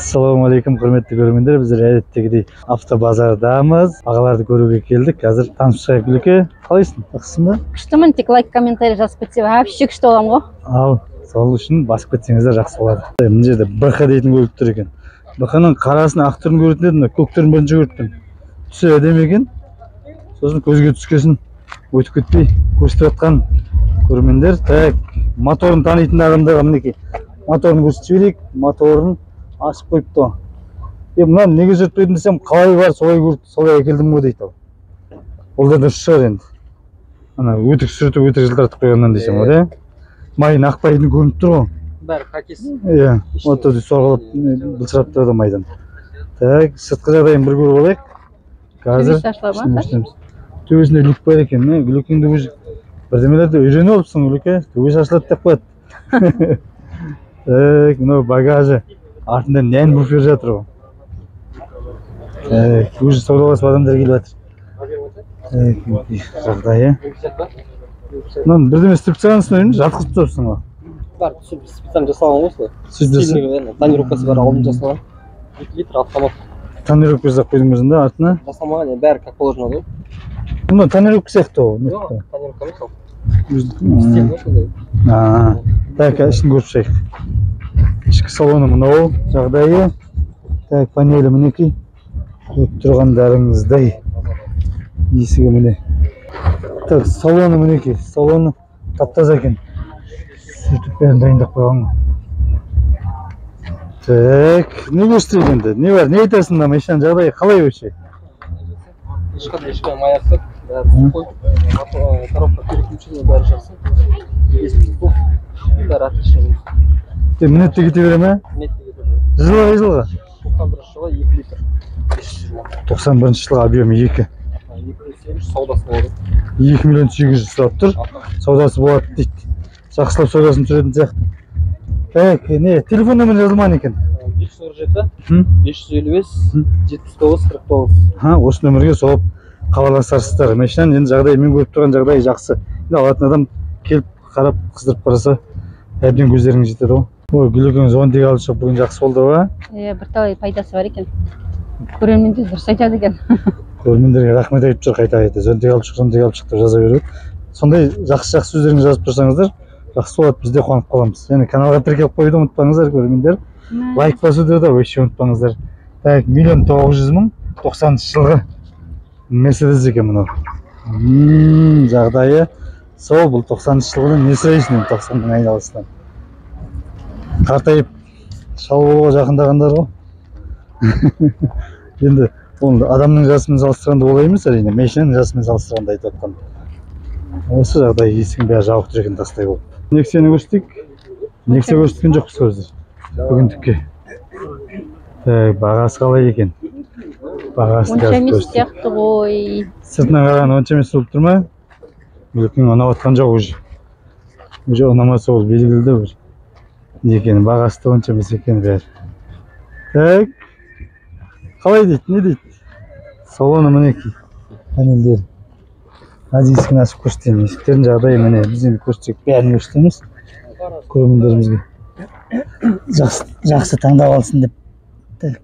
Ассалаумағалейкум, құрметті көрермендер. Біздер әдеттегідей автобазардамыз. Бағаларды көруге келдік. Қазір танысып шығайық. Гүлеке, қалайсың? Жақсысың ба? Күштімін, тек лайк, комментарий жазып кетсе, вообще күшті боламын ғой. Ал, сол үшін басып кетсеңіздер жақсы болады. Мына жерде БХ дейтін көлік тұр екен. БХ-ның қарасын, ақ түрін көретін едім, көк түрін бірінші көріп тұрмын. Түсі әдемі екен. Сосын көзге түскесін өтіп кетпей көрсетіп жатқан көрермендер. Так, моторын танитын адамдарға мінекей моторын көрсетіп жіберейік. Моторын ашып қойыпты. Мынаны неге сүртпедің десем, қалай бар солай көріп, солай әкелдім ғой дейді. Ол да дұрыс шығар енді. Ана өтірік сүртіп, өтірік жылтыратып қойғаннан десем ғой, да? Майын ақпайтын көрініп тұр ғой. Бәрі қакес. Иә, вот сорғалап былшырап тұрады майдан. Так, сыртқы жағдайын бір көріп алайық. Қазір төбесінде люк бар екен. Гүлекеңді өзі бірдемелерді үйреніп алыпсың, Гүлеке. Төбесі ашылады деп қояды. Так, мынау багажы. Артында нән буфер жатыр ғой. Так, уже саудаласып адамдар келіп жатыр. Так, жағдайы. Мынаны бірдеме істеп тастағансың ғой, жатқызып тастапсың ғой. Бар, түсіп специально жасалған ғой осылай. Стильный, тонировкасы бар, алдын жасалған. 2 литр автомат. Тонировка жасап қойдың өзінде артына? Жасалмаған, бәрі как положено ғой. Мына тонировка сияқты ғой. Жоқ, тонировка емес ол. Стильный сондай. Так, ішін көріп шығайық. Ішкі салоны мынау жағдайы. Так, панелі мінекей. Көріп тұрғандарыңыздай. Есігі міне. Так, салоны мінекей. Салоны тап-таза екен. Сүртіп бәрін дайындап қойған. Так, не көрсетейік енді? Не бар? Не айтасың мына машинаның жағдайы қалай вообще? Ешқандай ешқандай май ақсақ, бәрі сухой. Коробка переключение бәрі жақсы. Бәрі отлично. Мінетте кете бере ме? Мінетте кете бере. Жылы қай жылғы? 91 жылы 2 литр. 500 мың. 91 жылғы объемы 2. 2 800 саудасы болады. 2 миллион 800 сұрап тұр. Саудасы болады дейді. Жақсылап саудасын түсіретін сияқты. Так, не, телефон нөмірі жазылмаған екен. 547 555 79 49. Ха, осы нөмірге соғып хабарласарсыздар. Машинаның енді жағдайы, мен көріп тұрған жағдайы жақсы. Енді алатын адам келіп қарап, қыздырып қараса, әбден көздеріңіз жетеді ғой. Ой, Гүлекең зонтик алып шығып бүгін жақсы болды ба? Иә, бірталай пайдасы бар екен. Көрермендер дұрыс айтады екен. Көрермендерге рахмет айтып жүр, қайта қайта. Зонтик алып шық, зонтик алып шық деп жаза береді. Сондай жақсы-жақсы сөздеріңізді жазып тұрсаңыздар, жақсы болады, біз де қуанып қаламыз. Және каналға тіркеліп қоюды ұмытпаңыздар, көрермендер. Лайк басуды да вообще ұмытпаңыздар. Так, 1 900 000, 90 жылғы Мерседес екен мынау. Жағдайы сол, бұл 90 жылғының не сұрайсың енді 90-ның айналасынан. Қартайып шал болуға жақындағандар ғой. Енді оны адамның жасымен салыстырғанда олай емес әрине, машинаның жасымен салыстырғанда айтып жатқан. Осы жағдай, есігінің бәрі жабық тұр екен тастай болып. Нексияны көрсетейік. Нексия көрсеткен жоқпыз ғой біздер бүгіндікке. Так, бағасы қалай екен? Бағасы онша емес сияқты ғой. Сыртынан қарағанда онша емес болып тұр ма? Гүлекең ұнап жатқан жоқ уже. Уже ұнамаса ол белгілі де бір. Не екені, бағасы да онша емес екен бәрі. Так, қалай дейді, не дейді? Салоны мінекей, панельдер. Қазір есігін ашып көрсетемін. Есіктердің жағдайы міне, біз енді көрсетсек бәрін көрсетеміз көрермендерімізге. Жақсы, жақсы таңдап алсын деп. Так,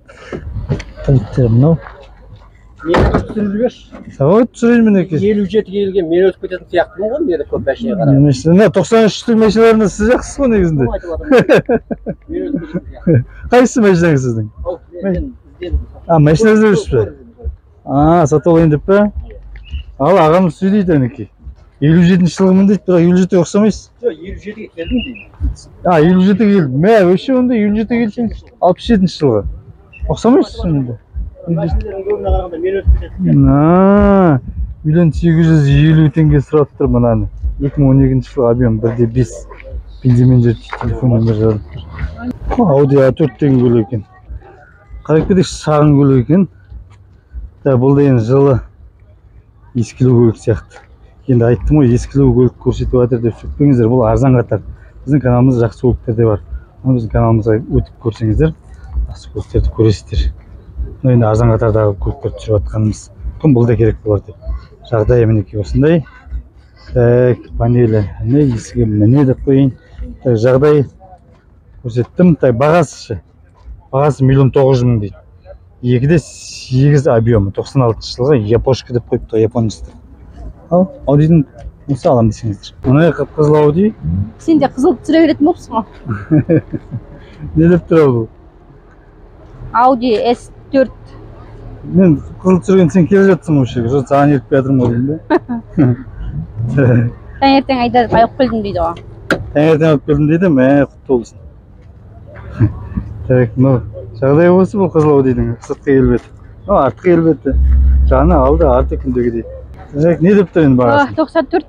тіліктер мынау. Мені түсіріп жіберші. Сағат түсірейін мінекей. 57-ге келген мен өтіп кететін сияқтымын ғой, мені көп машинаға қарап. Мына 93-тің машиналарында сіз жақсысыз ғой негізінде. Мен өтіп кететін сияқтымын. Қайсысы машинаңыз сіздің? Мен іздедім. А, машина іздеп жүрсіз бе? А, сатып алайын деп пе? Ал, ағамыз сөйлейді әнекей. 57 жылғымын дейді, бірақ 57-ге ұқсамайсыз. Жоқ, 57-ге келдім деймін. А, 57-ге келдім. Мә, вообще онда 57-ге келсеңіз, 67 жылғы. Ұқсамайсыз енді. Машиналардың көбіне қарағанда мен өтіп кететін. 1 850 теңге сұрап тұр мынаны. 2012 жылғы объем 1.5. Бензинмен жүреді, телефон нөмірі жазылып тұр. Audi A4 деген көлік екен. Қарап кетейікші, шағын көлік екен. Так, бұл да енді жылы ескілеу көлік сияқты. Енді айттым ғой, ескілеу көлік көрсетіп жатыр деп сөйтпеңіздер, бұл арзан қатар. Біздің каналымызда жақсы көліктер де бар. Оны біздің каналымызға өтіп көрсеңіздер, жақсы көліктерді көресіздер. Енді арзан қатардағы көліктерді түсіріп жатқанымыз күн бұл да керек болар деп. Жағдайы мінекей осындай. Так, панелі міне, есігі міне деп қояйын. Так, жағдай көрсеттім. Так, бағасы ше? Бағасы 1 900 000 дейді. 2,8 объемы, 96 жылғы япошка деп қойыпты, японецтер. Ал, Audи'дің осы алам десеңіздер. Мына қып-қызыл Audi. Сен де қызыл түсіре беретін болыпсың ғой. Не деп тұр бұл? Audi S4. Мен қызыл түсірген сен келе жатсың осы жерге. Сосын саған еріп келе жатырмын ғой деймін бе? Таңертең айдап алып келдім дейді ғой. Таңертең алып келдім дейді, мә, құтты болсын. Так, мынау жағдай осы бұл қызыл Audи'дің сыртқы келбеті. Мынау артқы келбеті. Жаны алды, арты күндегідей. Так, не деп тұр енді бағасы? 94.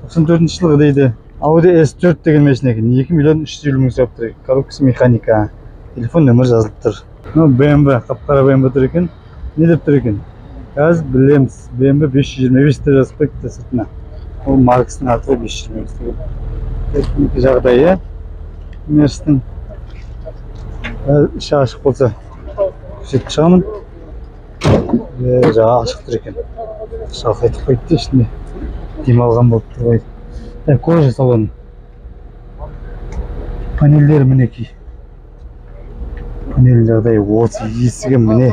94 жылғы дейді. Audi S4 деген машина екен. 2 350 000 сұрап тұр. Коробкасы механика. Телефон нөмірі жазылып тұр. Мынау BMW, қап-қара BMW тұр екен. Не деп тұр екен? Қазір білеміз. BMW 525 деп жазып қойыпты сыртына. Ол маркасының аты 525 деген. Техника жағдайы Мерстің. Іші ашық болса көрсетіп шығамын. Жаңа ашық тұр екен. Шалқайтып қойыпты ішінде. Демалған болып тұр ғой. Кожа салоны. Панельдері мінекей. Панель жағдайы осы, есігі міне.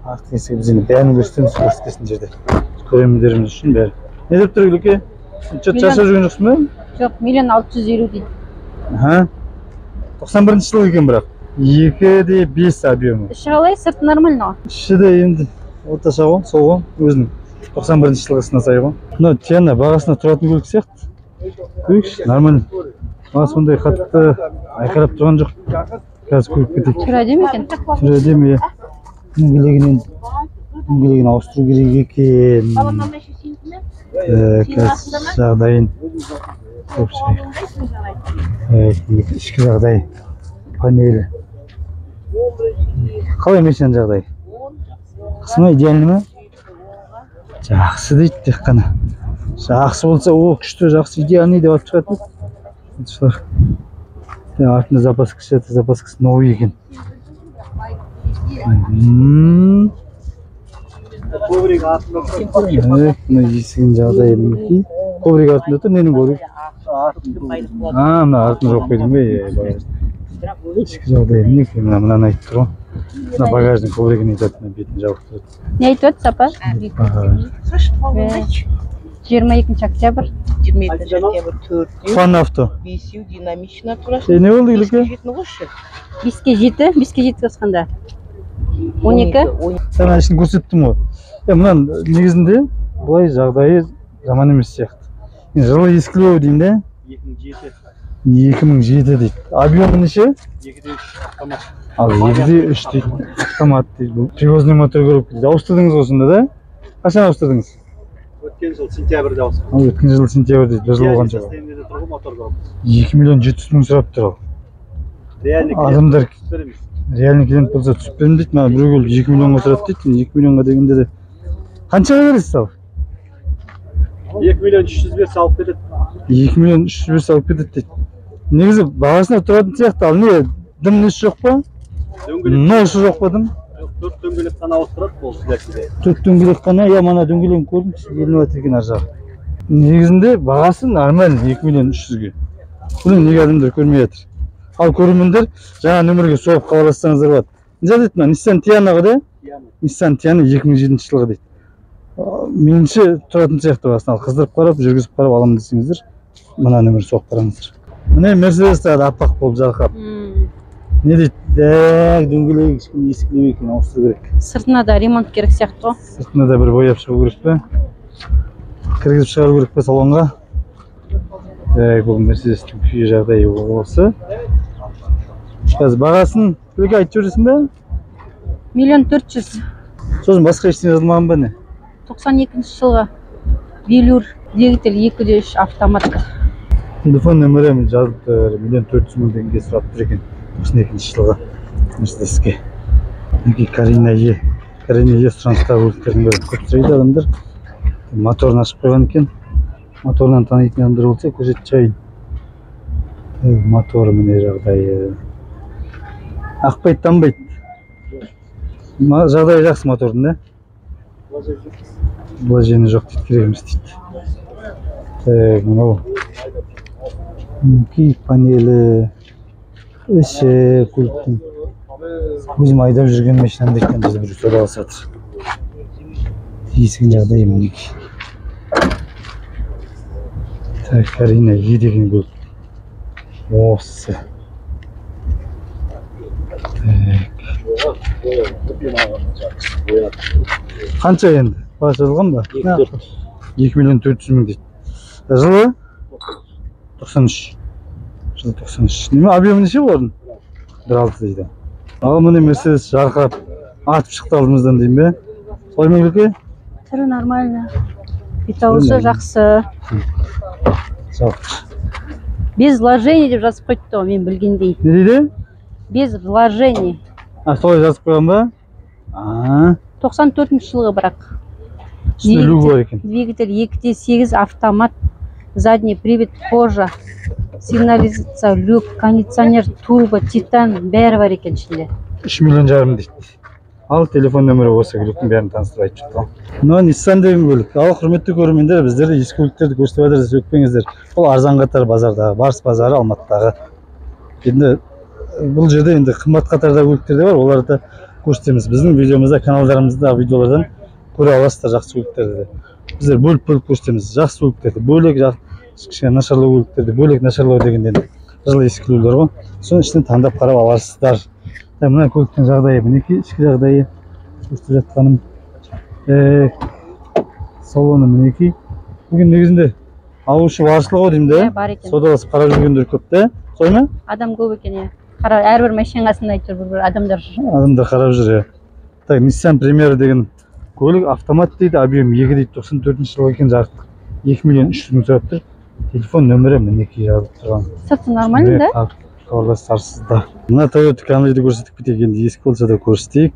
Артқы есігі біз енді бәрін көрсетеміз, көрсетесін жерде. Көрермендеріміз үшін бәрі. Не деп тұр Гүлеке? Чё-то шаршап жүрген жоқсың ба? Жоқ, 1 650 дейді. Аха. 91 жыл екен бірақ. 2,5 объемы. Іші қалай? Сырты нормально ғой. Іші де енді орташа ғой, сол ғой, өзінің 91 жылғысына сай ғой. Мынау Тиана бағасына тұратын көлік сияқты. Көрейікші, нормально. Бағасы ондай қатты айқайлап тұрған жоқ. Қазір көріп кетейік. Түрі әдемі екен. Түрі әдемі, иә. Дөңгелегін ауыстыру керек екен. Қазір жағдайын көріп шығайық. Ішкі жағдай, панелі. Қалай машинаның жағдайы? Жақсы ма, идеальный ма? Жақсы дейді тек қана. Жақсы болса, о, күшті, жақсы, идеальный деп алып шығатын. Артында запаскасы жатыр, запаскасы новый екен. Мына есігінің жағдайы мінекей. Коврик артында тұр, ненің коврик? Мына артын жауып қойдың ба? Ішкі жағдайы мінекей, мынаны айтып тұр ғой. Мына багаждың ковригін айтады, мына бетін жауып тұрады. Не айтып жатсыз, апа? 22 октябрь. 22 октябрь 4. Фан авто. 5 динамично тұрады. Не болды, Гүлеке? 5-ке 7, 5-ке 7 қосқанда. 12. Сен ішін көрсеттім ғой. Мынаның негізінде былай жағдайы жаман емес сияқты. Жылы ескілеу деймін де. 2007. 2007 дейді. Объемы неше? 2,3 автомат. Ал 2,3 дейді. Автомат дейді. Бұл привозной мотор коробка дейді. Ауыстырдыңыз ғой сонда да? Қашан ауыстырдыңыз? Өткен жыл сентябрьде ауыстырдым. Ал өткен жыл сентябрь дейді. Бір жыл болған жоқ. 2 700 000 сұрап тұр ал. Адамдар реальный клиент болса түсіп беремін дейді. Мына біреу келіп 2 миллионға сұрады дейді. 2 миллионға дегенде де қаншаға бересіз ал? 2 300 берсе алып кетеді. 2 300 берсе алып кетеді дейді. Негізі бағасына тұратын сияқты. Ал не, дым несі жоқ па? Носы жоқ па дым? Жоқ, 4 дөңгелек қана ауыстырады бұл сіздерге. 4 дөңгелек қана, иә, мана дөңгелегін көрдім, елініп жатыр екен ар жағы. Негізінде бағасы нормально 2 300-ге. Бұны неге адамдар көрмей жатыр? Ал көрермендер жаңа нөмірге соғып хабарлассаңыздар болады. Не дейді мына Nissan Tiana ғой да? Nissan Tiana 2007 жылғы дейді. Меніңше тұратын сияқты бағасын. Ал қыздырып қарап, жүргізіп қарап аламын десеңіздер, мына нөмір соғып қараңыздар. Міне Mercedes тағы да аппақ болып жарқырап. Не дейді? Дәк, дөңгелегі кішкене ескілеу екен, ауыстыру керек. Сыртына да ремонт керек сияқты ғой. Сыртына да бір бояп шығу керек пе? Кіргізіп шығару керек пе салонға? Так, бұл Mercedes'тің күйі жағдайы осы. Қазір бағасын Гүлеке айтып жібересің бе? 1 400 000. Сосын басқа ештеңе жазылмаған ба не? 92 жылғы Велюр двигатель 2,3 автомат. Телефон нөмірі жазылып тұр, 1 400 000 теңге сұрап тұр екен. 92 жылғы Mercedesке. Мінекей Карина Е. Карина Е сұраныстағы көліктердің бірі. Көп сұрайды адамдар. Моторын ашып қойған екен. Моторынан танитын адамдар болса көрсетіп шығайын. Моторы міне жағдайы. Ақпайды, танбайды. Жағдайы жақсы мотордың да? Вложение жоқ дейді, керек емес дейді. Так, мынау мінекей панелі, іші көліктің. Өзім айдап жүрген машинамды екен бізді біреу саудаласып жатыр. Есігінің жағдайы мінекей. Так, Карина Е деген көлік. Осы. Так. Қанша енді? Бағасы жазылған ба? 2 миллион 400 мың дейді. Жылы? 93. Жылы 93. Неме, объемы неше бұлардың? 1.6 дейді. Ал міне Мерседес жарқырап атып шықты алдымыздан деймін бе? Солай ма, Гүлке? Түрі нормально. Бет аузы жақсы. Жалпы. Без вложений деп жазып қойыпты ғой, мен білгендей. Не дейді? Без вложений. А, солай жазып қойған ба? А. 94 жылғы бірақ. Үстінде люгі бар екен. Двигатель 2.8 автомат, задний привод, кожа, сигнализация, люк, кондиционер, турбо, титан, бәрі бар екен ішінде. 3 миллион жарым дейді. Ал телефон нөмірі осы, көліктің бәрін таныстырып айтып шықты ғой. Мынау Nissan деген көлік. Ал құрметті көрермендер, біздер ескі көліктерді көрсетіп жатырмыз, өкпеңіздер. Бұл арзан қатар базардағы, Барыс базары Алматыдағы. Енді бұл жерде енді қымбат қатардағы көліктер де бар, оларды да көрсетеміз. Біздің видеомызда, каналдарымыздағы видеолардан көре аласыздар жақсы көліктерді де. Біздер бөліп-бөліп көрсетеміз. Жақсы көліктерді бөлек, кішкене нашарлау көліктерді бөлек, нашарлау дегенде енді жылы ескі көліктер ғой. Соның ішінен таңдап қарап аласыздар. Мына көліктің жағдайы мінекей, ішкі жағдайы көрсетіп жатқаным. Салоны мінекей. Бүгін негізінде алушы баршылық ғой деймін де. Иә, бар екен. Саудаласып қарап жүргендер көп те. Солай ма? Адам көп екен, иә. Қара, әрбір машинаның қасында әйтеуір бір-бір адамдар жүр. Адамдар қарап жүр, иә. Так, Nissan Primera деген көлік автомат дейді, объем 2 дейді, 94 жылғы екен, жарықтық. 2 миллион 300 мың сұрап тұр. Телефон нөмірі мінекей жазылып тұрған. Сырты нормально, да? Хабарласарсыздар. Мына Toyota Camry'ді көрсетіп кетейік, енді ескі болса да көрсетейік.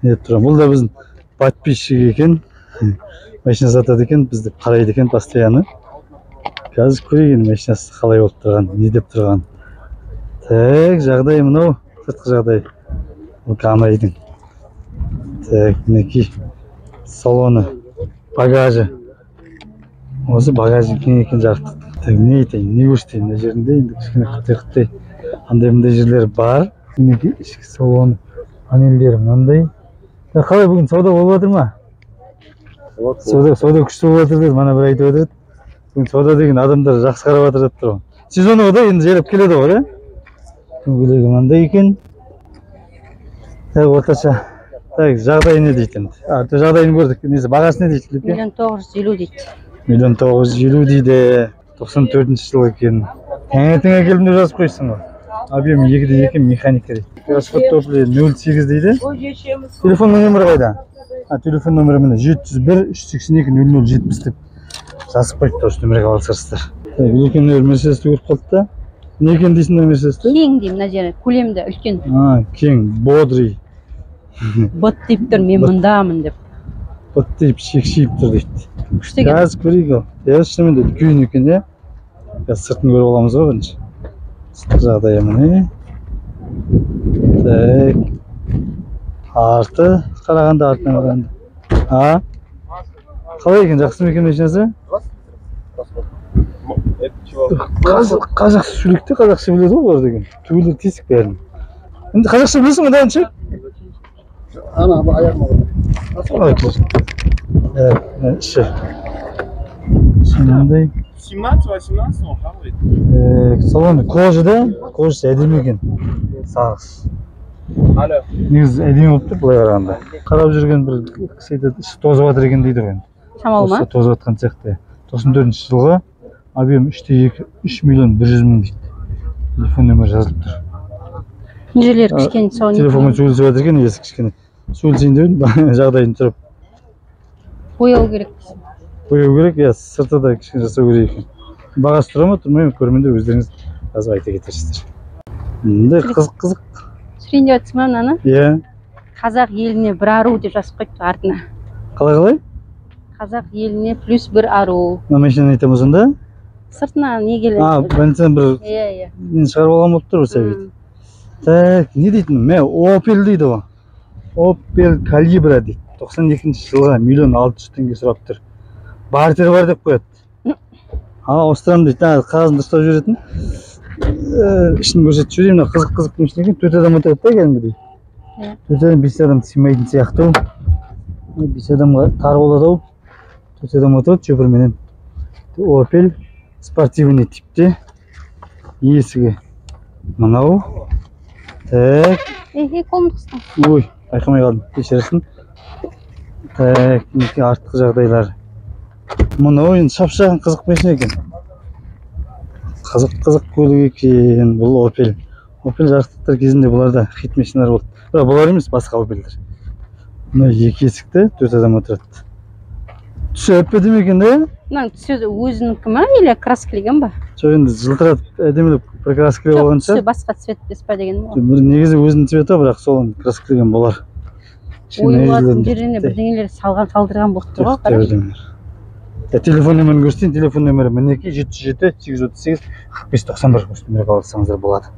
Не деп тұрған? Бұл да біздің подписчик екен. Машина сатады екен, бізді қарайды екен постоянно. Қазір көрейік енді машинасы қалай болып тұрған, не деп тұрған. Так, жағдай мынау, сыртқы жағдай. Бұл Camry'дің. Так, мінекей салоны, багажы. Осы багажы кең екен жарықтық. Так, не айтайын, не көрсетейін, мына жерінде енді кішкене қытай-қытай андай мындай жерлер бар. Мінекей ішкі салоны, панельдері мынандай. Так, қалай бүгін сауда болып жатыр ма? Сауда күшті болып жатыр деді, мана бір айтып отыр еді. Бүгін сауда деген адамдар жақсы қарап жатыр деп тұр ғой. Сезон ғой да, енді жайлап келеді ғой, иә? Дөңгелегі мынандай екен. Так, орташа. Так, жағдайы не дейді енді? А, жағдайын көрдік. Несі, бағасы не дейді, Лүпе? Миллион тоғыз жүз елу дейді. Миллион тоғыз жүз елу дейді. 94 жыл екен. Таңертең әкелдім деп жазып қойсың ғой. Объем 2.2 механика дейді. Расход топлива 0.8 дейді. Телефон нөмірі қайда? А, телефон нөмірі міне 701 382 нөл нөл жетпіс деп жазып қойыпты, осы нөмірге хабарласарсыздар. Так, үлкендер Мерседесті көріп қалды да. Не екен дейсің мына Мерседесті? Кең деймін, мына жері көлемді, үлкен. А, кең, бодрый. Быт деп тұр, мен мындамын деп. Быт деп шекшиіп тұр дейді. Күшті екен. Қазір көрейік ал. Иә, шынымен де үлкен екен, иә. Қазір сыртын көріп аламыз ғой бірінші. Сыртқы жағдайы міне. Так. Арты қарағанда, артынан қарағанда. А? Қалай екен, жақсы ма екен машинасы? Қазақша сөйлейді, қазақша біледі ғой бұлар деген. Түгелдер тесік бәрін. Енді қазақша білесің ғой, да, Ана, аяғым алады. Іші. Мынандай. 17-18 он хавает. Салоны кожа да, кожасы әдемі екен. Сағыз. Алло. Негізі әдемі болып тұр былай қарағанда. Қарап жүрген бір кісі айтады, іші тозып жатыр екен дейді ғой енді. Шамалы ма? Осы тозып жатқан сияқты. 94 жылғы объем 3.2, 3 миллион 100 мың дейді. Телефон нөмірі жазылып тұр. Мына жерлері кішкене соны. Телефонмен сөйлесіп жатыр екен, иесі кішкене. Сөйлесейін деп едім, жағдайын сұрап. Бояу керек дейсің. Бояу керек, иә, сырты да кішкене жасау керек екен. Бағасы тұра ма, тұрмай ма, көрермендер өздеріңіз жазып айта кетерсіздер. Мындай қызық қызық. Түсірейін деп жатсың ба мынаны? Иә. Қазақ еліне бір ару деп жазып қойыпты артына. Қалай қалай? Қазақ еліне плюс бір ару. Мына машинаны айтамыз онда? Сыртына не келеді? А, бензин бір Иә, иә. нені шығарып алған болып тұр бір сәбит. Так, не дейтін? Мә, Opel дейді ғой. Opel Calibra дейді. 92 жылға 1 600 000 теңге сұрап тұр. Бартер бар деп қояды. А, ауыстырамын дейді. А, қағазын дұрыстап жіберетін. Ішін көрсетіп жіберейін. Мына қызық қызық машина екен. 4 адам отырады да кәдімгідей. Иә. Төрт адам, бес адам сыймайтын сияқты ау. Бес адамға тар болады ау. Төрт адам отырады шопырменен. Опель спортивный типте. Есігі мынау. Так. Ей, ей, қолымды қыстың. Ой, байқамай қалдым, кешірерсің. Так, мінекей артқы жағдайлары. Мынау енді шапшаң, қызық машина екен. Қызық, қызық көлік екен бұл Опель. Опель жарықтықтар кезінде бұларда хит машиналар болды. Бірақ бұлар емес, басқа Опельдер. Мына екі есікті, төрт адам отырады. Түсі әп әдемі екен да? Мынаның түсі өзінікі ма или краскілеген ба? Жоқ, енді жылтыратып, әдемілеп бір краскілеп Жоқ, алған түсі шығар. Басқа цвет емес па дегенім ғой. Бір негізі өзінің цветі, бірақ сол краскілеген болар. Кішкене Ойылатын жерлерінде жеріне бірдеңелер салған, салдырған болып тұр ғой, қарашы. Телефон нөмірін көрсетейін. Телефон нөмірі мінекей: 707 838 45 91. Осы нөмірге хабарлассаңыздар болады.